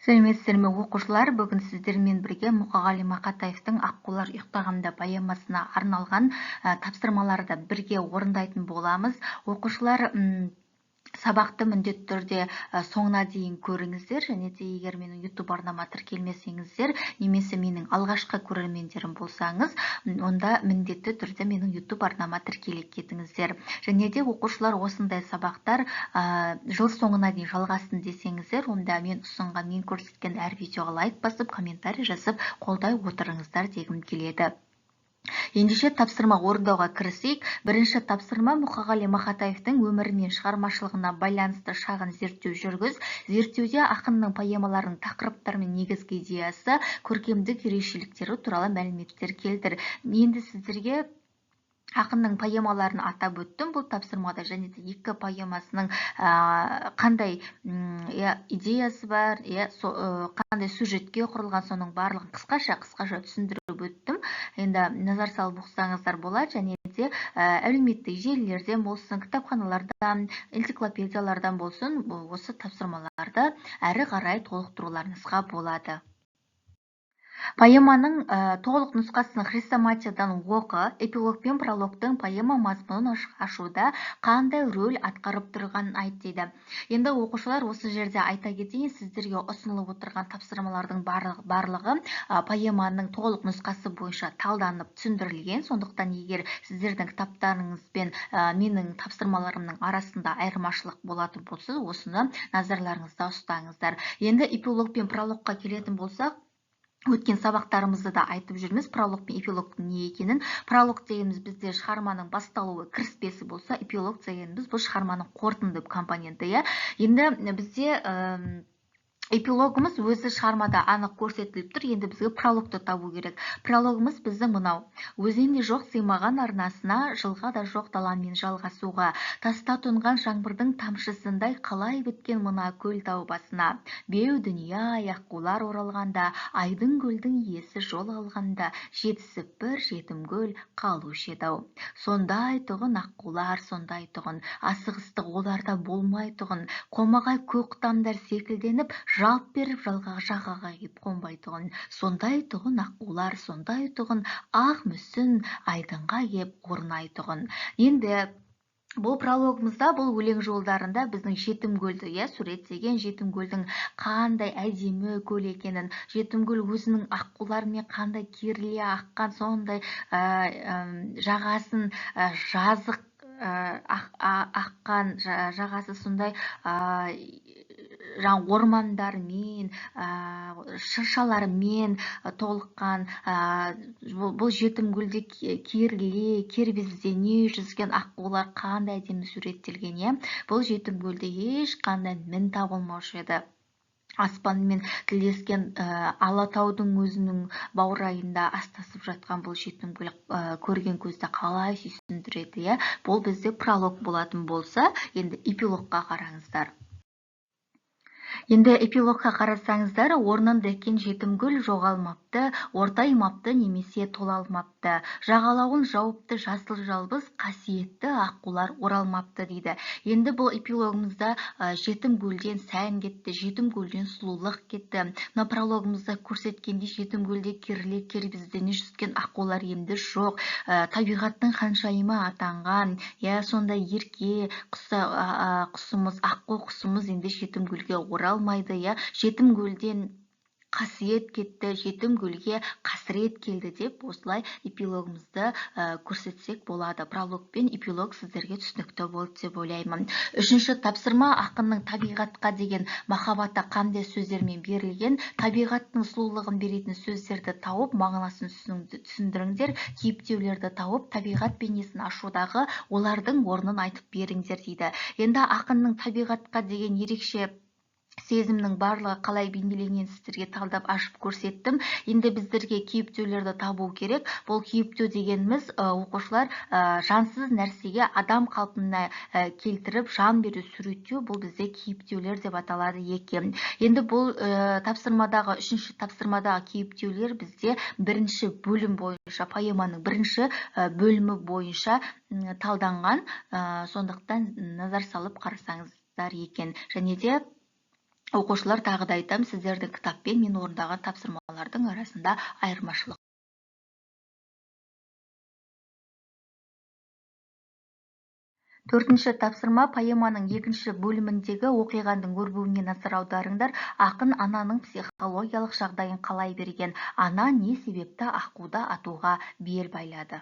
Сәлеметсіздер ме, оқушылар! Бүгін сіздермен бірге Мұқағали Мақатаевтың «Аққулар ұйықтағанда» поэмасына арналған тапсырмаларды бірге орындайтын боламыз. Оқушылар, сабақты міндетті түрде соңына дейін көріңіздер және де егер менің YouTube арнама тіркелмесеңіздер немесе менің алғашқы көрермендерім болсаңыз, онда міндетті түрде менің YouTube арнама тіркеле кетіңіздер. Және де, оқушылар, осындай сабақтар жыл соңына дейін жалғасын десеңіздер, онда мен ұсынған, мен көрсеткен әр видеоға лайк басып, комментарий жазып, қолдай отырыңыздар дегім келеді. Ендеше, тапсырма орындауға кірісейік. Бірінші тапсырма: Мұқағали Мақатаевтың өмірі мен шығармашылығына байланысты шағын зерттеу жүргіз. Зерттеуде ақынның поэмаларының тақырыптары мен негізгі идеясы, көркемдік ерекшеліктері туралы мәліметтер келтір. Енді сіздерге ақынның поэмаларын атап өттім бұл тапсырмада және де екі поэмасының қандай, иә, идеясы бар, иә, қандай сюжетке құрылған, соның барлығын қысқаша түсіндіріп өттім. Енді назар салып оқысаңыздар болады және де әлеуметтік желілерден болсын, кітапханалардан, энциклопедиялардан болсын, осы тапсырмаларды әрі қарай толықтыруларыңызға болады. Поэманың толық нұсқасын хрестоматиядан оқы. Эпилог пен прологтың поэма мазмұнын ашуда қандай рөл атқарып тұрғанын айт дейді. Енді, оқушылар, осы жерде айта кетейін, сіздерге ұсынылып отырған тапсырмалардың барлығы поэманың толық нұсқасы бойынша талданып түсіндірілген. Сондықтан егер сіздердің кітаптарыңыз бен менің тапсырмаларымның арасында айырмашылық болатын болса, осыны назарларыңызда ұстаңыздар. Енді эпилог пен прологқа келетін болсақ, өткен сабақтарымызда да айтып жүрміз пролог пен эпилогтың не екенін. Пролог дегеніміз бізде шығарманың басталуы, кіріспесі болса, эпилог дегеніміз бұл шығарманың қорытынды компоненті, иә. Енді бізде эпилогымыз өзі шығармада анық көрсетіліп тұр. Енді бізге прологты табу керек. Прологымыз біздің мынау: «Өзен де жоқ сыймаған арнасына, жылға да жоқ даламен жалғасуға, таста тұнған жаңбырдың тамшысындай қалай біткен мына көл тау басына? Беу дүние-ай, аққулар оралғанда, айдын көлдің иесі жол алғанда, жетісіп бір жетім көл қалушы еді-ау. Сондай тұғын аққулар, сондай тұғын, асығыстық оларда болмай тұғын, қомағай көк құтандар секілденіп, жалт беріп жағаға кеп қонбайтұғын. Сондай тұғын аққулар, сондай тұғын, ақ мүсін айдынға кеп орнайтұғын». Енді бұл прологымызда, бұл өлең жолдарында біздің жетім көлді, иә, суреттеген. Жетім көлдің қандай әдемі көл екенін, жетім көл өзінің аққуларымен қандай керіле аққан, сондай жағасын жазық аққан, жағасы сондай жаңа ормандармен, шыршалармен толыққан. Бұл жетім көлде керіле, кербездене жүзген аққулар қандай әдемі суреттелген, иә. Бұл жетім көлде ешқандай мін табылмаушы еді. Аспанмен тілдескен Алатаудың өзінің баурайында астасып жатқан бұл жетім көл көрген көзді қалай сүйсіндіреді, иә. Бұл бізде пролог болатын болса, енді эпилогқа қараңыздар. Енді эпилогқа қарасаңыздар: «Орнында екен жетім көл, жоғалмапты, ортаймапты немесе тола алмапты. Жағалауын жауыпты жасыл жалбыз, қасиетті аққулар оралмапты», – дейді. Енді бұл эпилогымызда жетім көлден сән кетті, жетім көлден сұлулық кетті. Мына прологымызда көрсеткендей, жетім көлде керіле, кербездене жүзген аққулар енді жоқ. Табиғаттың ханшайымы атанған, иә, сондай ерке құсымыз, аққу құсымыз енді жетім көлге оралмайды, иә. Жетім көлден қасиет кетті, жетім көлге қасірет келді деп осылай эпилогымызды көрсетсек болады. Пролог пен эпилог сіздерге түсінікті болды деп ойлаймын. Үшінші тапсырма: ақынның табиғатқа деген махаббаты қандай сөздермен берілген? Табиғаттың сұлулығын беретін сөздерді тауып, мағынасын түсіндіріңдер. Кейіптеулерді тауып, табиғат бейнесін ашудағы олардың орнын айтып беріңдер дейді. Енді ақынның табиғатқа деген ерекше сезімнің барлығы қалай бейнеленгенін сіздерге талдап, ашып көрсеттім. Енді біздерге кейіптеулерді табу керек. Бұл кейіптеу дегеніміз, оқушылар, жансыз нәрсеге адам қалпына келтіріп, жан беру, суреттеу. Бұл бізде кейіптеулер деп аталады екен. Енді бұл тапсырмадағы, үшінші тапсырмадағы кейіптеулер бізде бірінші бөлім бойынша, поэманың бірінші бөлімі бойынша талданған. Сондықтан назар салып қарасаңыздар екен. Және де Оқушылар, тағы да айтамын, сіздердің кітаппен мен орындаған тапсырмалардың арасында айырмашылық. Төртінші тапсырма. Поэманың екінші бөліміндегі оқиғаның өрбуіне назар аударыңдар. Ақын ананың психологиялық жағдайын қалай берген? Ана не себепті аққуды атуға бел байлады?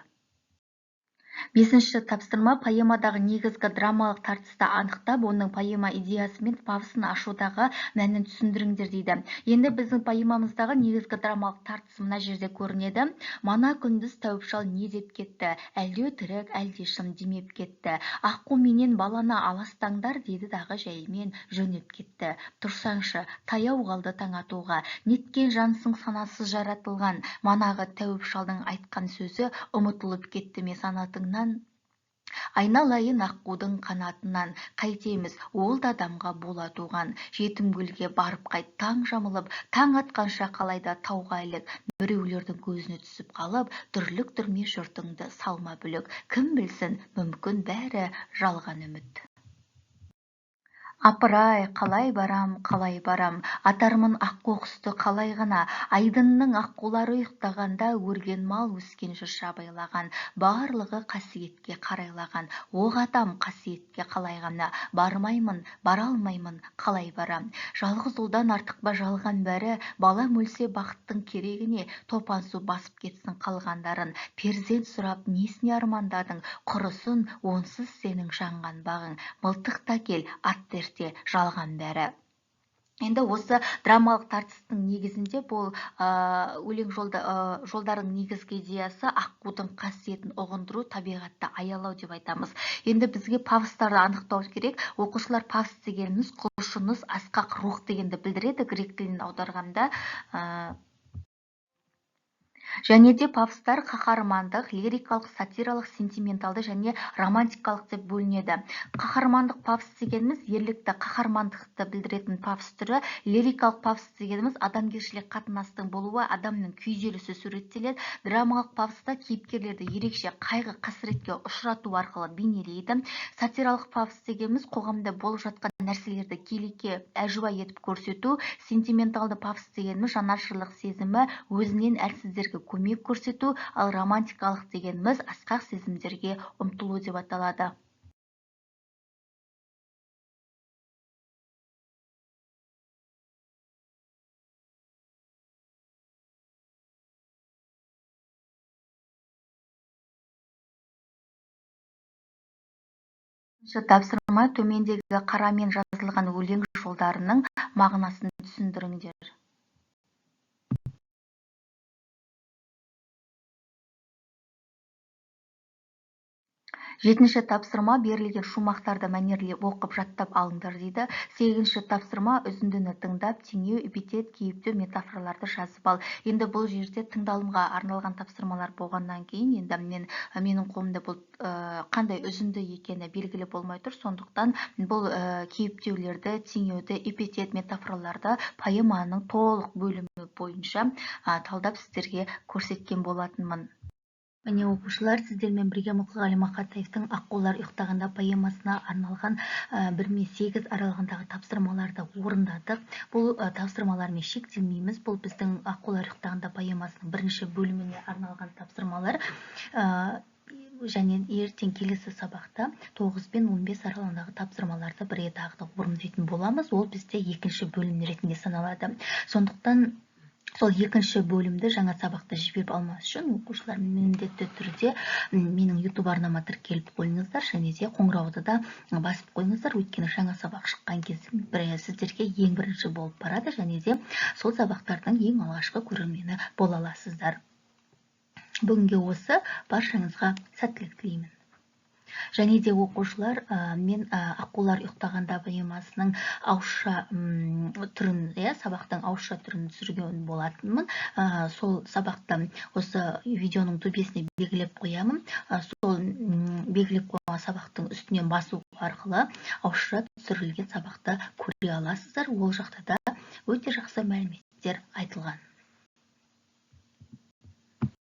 Бесінші тапсырма. Поэмадағы негізгі драмалық тартысты анықтап, оның поэма идеясы мен пафосын ашудағы мәнін түсіндіріңдер дейді. Енді біздің поэмамыздағы негізгі драмалық тартыс мына жерде көрінеді. Мана күндіз тәуіп шал не деп кетті? Әлде өтірік, әлде шын демеп кетті. Аққу менен баланы аластаңдар деді дағы жайымен жөнеп кетті. Тұрсаңшы, таяу қалды таң атуға. Неткен жансың санасыз жаратылған? Манағы тәуіп шалдың айтқан сөзі ұмытылып кетті ме санатыңнан? Айналайын аққудың қанатынан, қайтеміз, ол да адамға бола туған. Жетімгөлге барып қайт таң жамылып, таң атқанша қалайда тауға ілік. Біреулердің көзіне түсіп қалып, дүрліктірме жұртыңды, салма бүлік. Кім білсін, мүмкін бәрі жалған үміт. Апырай, қалай барам, қалай барам, атармын аққу құсты қалай ғана. Айдынның аққулары ұйықтағанда, өрген мал өскен жырша байлаған, барлығы қасиетке қарайлаған. Оқ атам қасиетке қалай ғана, бармаймын, бара алмаймын, қалай барам. Жалғыз ұлдан артық па жалған бәрі, балам өлсе бақыттың керегіне, топан су басып кетсін қалғандарын. Перзент сұрап несіне армандадың, құрысын онсыз сенің жанған бағың. Мылтық та кел, атты ерте, жалған бәрі. Енді осы драмалық тартыстың негізінде бұл өлең жолдарының негізгі идеясы аққудың қасиетін ұғындыру, табиғатты аялау деп айтамыз. Енді бізге пафостарды анықтау керек. Оқушылар, пафос дегеніміз құлшыныс, асқақ рух дегенді білдіреді грек тілінен аударғанда. Және де пафостар қаһармандық, лирикалық, сатиралық, сентименталды және романтикалық деп бөлінеді. Қаһармандық пафос дегеніміз ерлікті, қаһармандықты білдіретін пафос түрі. Лирикалық пафос дегеніміз адамгершілік қатынастың болуы, адамның күйзелісі суреттеледі. Драмалық пафоста кейіпкерлерді ерекше қайғы қасіретке ұшырату арқылы бейнелейді. Сатиралық пафос дегеніміз қоғамда болып жатқан нәрселерді келеке, әжуа етіп көрсету. Сентименталды пафос дегеніміз жанашырлық сезімі, өзінен әлсіздерге көмек көрсету, ал романтикалық дегеніміз асқақ сезімдерге ұмтылу деп аталады. Тапсырма. Төмендегі қарамен жазылған өлең жолдарының мағынасын түсіндіріңдер. Жетінші тапсырма. Берілген шумақтарды мәнерлеп оқып жаттап алыңдар дейді. Сегізінші тапсырма. Үзіндіні тыңдап, теңеу, эпитет, кейіптеу, метафораларды жазып ал. Енді бұл жерде тыңдалымға арналған тапсырмалар болғаннан кейін енді менің қолымда бұл қандай үзінді екені белгілі болмай тұр. Сондықтан бұл кейіптеулерді, теңеуді, эпитет, метафораларды поэманың толық бөлімі бойынша талдап сіздерге көрсеткен болатынмын. Міне, оқушылар, сіздермен бірге Мұқағали Мақатаевтың Аққулар ұйықтағанда поэмасына арналған 1 мен 8 аралығындағы тапсырмаларды орындадық. Бұл тапсырмалармен шектелмейміз. Бұл біздің Аққулар ұйықтағанда поэмасының бірінші бөліміне арналған тапсырмалар. Және ертең келесі сабақта 9 пен 15 аралығындағы тапсырмаларды бірге тағы да орындайтын боламыз. Ол бізде екінші бөлім ретінде саналады. Сондықтан сол екінші бөлімді жаңа сабақта жіберіп алмас үшін оқушылар міндетті түрде менің YouTube арнама тіркеліп қойыңыздар және де қоңырауды да басып қойыңыздар. Өйткені жаңа сабақ шыққан кезде сіздерге ең бірінші болып барады және де сол сабақтардың ең алғашқы көрермені бола аласыздар. Бүгінге осы, баршаңызға сәттілік тілеймін. Және де оқушылар, мен Аққулар ұйықтағанда поэмасының ауызша түрін, сабақтың ауызша түрін түсірген болатынмын. Сол сабақты осы видеоның төбесіне белгілеп қоямын. Сол белгілеп қойған сабақтың үстінен басу арқылы ауызша түсірілген сабақты көре аласыздар. Ол жақта да өте жақсы мәліметтер айтылған.